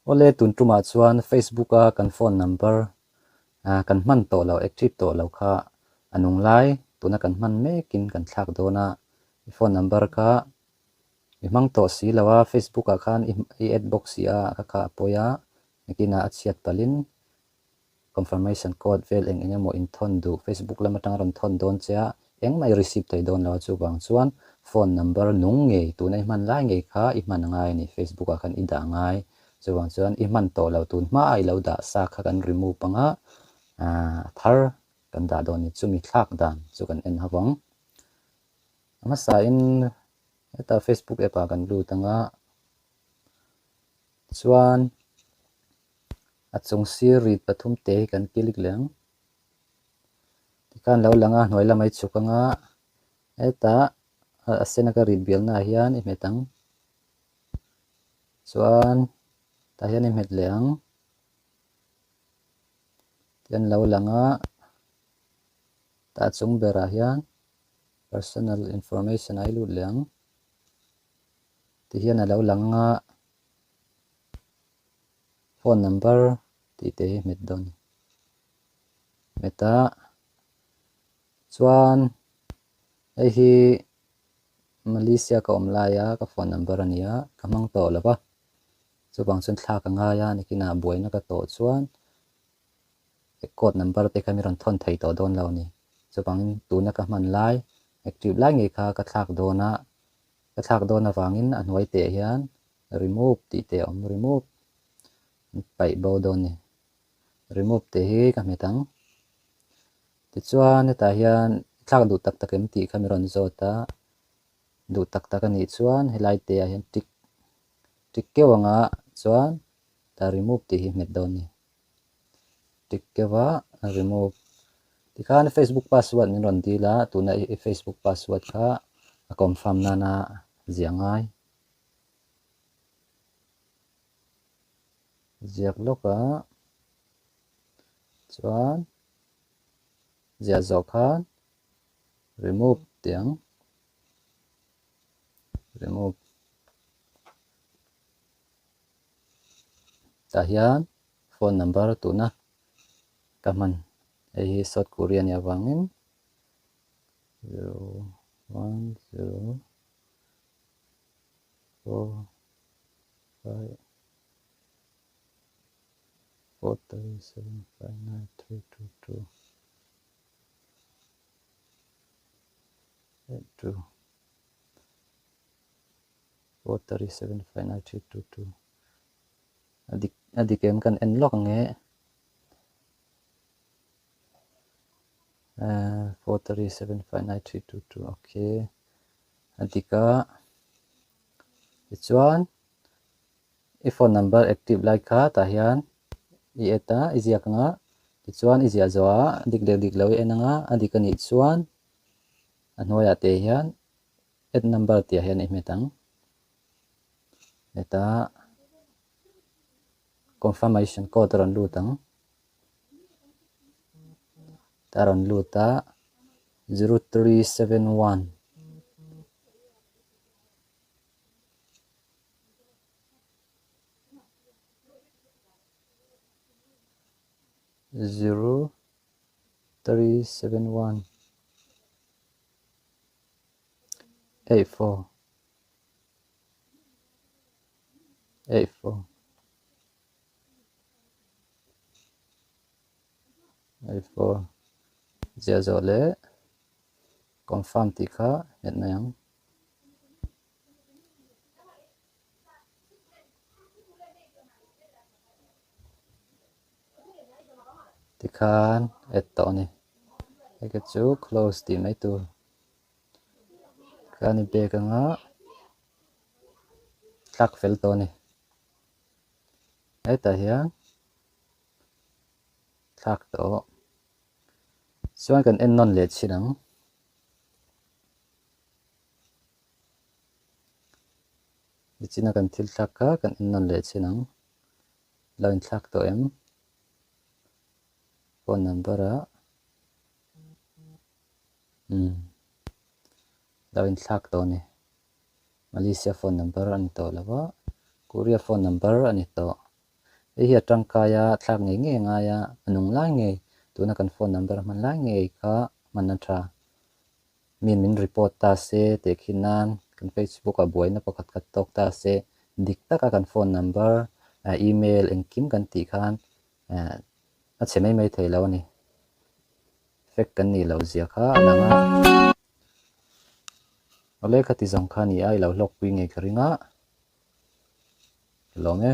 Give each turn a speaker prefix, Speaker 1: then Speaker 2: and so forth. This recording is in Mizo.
Speaker 1: Awle tun tumah chuan Facebook a kan phone number kan hman tawh lo active tawh lo kha a nung lai tuna kan hman mekin kan thlak dawn a, i phone number kha i hmang tawh si lo a Facebook ah khan i add bawk si a ka kha a pawi a, nakinah a chhiat palhin Confirmation code vel eng eng emaw inthawn duh Facebook lam atanga rawn thawn dawn che a, engmah i receive thei dawn lo a, chuvang chuan phone number nung ngei tuna i hman lai ngei kha i hman a ngai a ni, Facebook ah khan i dah ngai, chuvang chuan i hman tawh lo tun hma a i lo dah sa kha kan remove anga a thar kan dah dawn a ni, chumi thlak dan chu kan en ho ang. A hmasa in heta Facebook app ah kan lut anga chuan. A chung sir rit pathum te hi kan click leh ang. Tikhan lo lang a hnuai lamah i chhuk anga hetah a sen a ka rit bialna ah hian i hmet ang. Chuan tah hian i hmet leh ang. Tihian lo lang a tah chung berah hian personal information ah i lut leh ang. Tihian a lo lang anga. Phone number tih te hi hmet dawn a ni. Hmet a chuan hei hi Malaysia ka awm lai a ka phone number a ni a ka hmang tawh lo va chuvang chuan thla ka ngai a nikinah buaina ka tawh chuan code number te kha mi rawn thawn thei tawh dawn lo a ni. Chuvangin tuna ka hman lai active lai ngei kha ka thlak dawn a ka thlak dawn avangin a hnuai teh hian Remove tih te a awm, remove an paih bo dawn ni. Remove tih hi ka hmet ang. Tichuan hetah hian thlak duh tak tak em tih kha mi rawn zawt a, duh tak tak a nih chuan helai te ah hian tick tick keuh anga chuan tah remove tih hi hmet dawn ni. Tick keuh a remove tikhan Facebook password min rawn dil a, tuna i Facebook password kha a confirm nana ziah ngai. Ziak lawk a chuan ziah zawh khan remove tih ang remove tah hian phone number tuna ka hman hei hi South Korea nih avangin zero one zero. 4 5 4 3 7 5 9 3 2 2 8 2 4 3 7 5 9 3 2 2 a dik a dik em kan en lawk ang e 4 3 7 5 9 3 2 2 okay A dik a, tichuan i phone number active lai kha tah hian i add a, i ziak ang a, tichuan i ziah zawh a dik leh dik lo i en ang a, a dik a nih chuan a hnuaiah te hian add number tih ah hian i hmet ang. Hetah confirmation code a rawn lut ang. A rawn lut a 0371. 0371 84 84 84 ziah zawh leh confirm tih kha hmet mai ang. Tikhan add tawh a ni. Hei ka chu close tih mai tur. Khan i bag anga tlak fel tawh a ni. Hetah hian thlak tawh chuan kan en nawn leh chhin ang. Nichina kan thil thlak kha kan en nawn leh chhin ang. Lo inthlak tawh em? Phone number ah umm lo inthlak tawh a ni. Malaysia phone number a ni tawh lo a, Korea phone number a ni tawh. Hei hi a tangkai a, thlak ngei ngei a ngai a, a nung lai ngei, tuna kan phone number a hman lai ngei kha hman a tha. Min min report ta se teh khi nan kan Facebook ah buaina pakhat khat tawk ta se, dik taka kan phone number, email engkim kan tih khan a chhe mai mai thei lo a ni. Fake kan nih loh zia kha a lang a. Awle khati zawng kha ni a, i lo hlawkpui ngei ka ring a. Ka lawm e.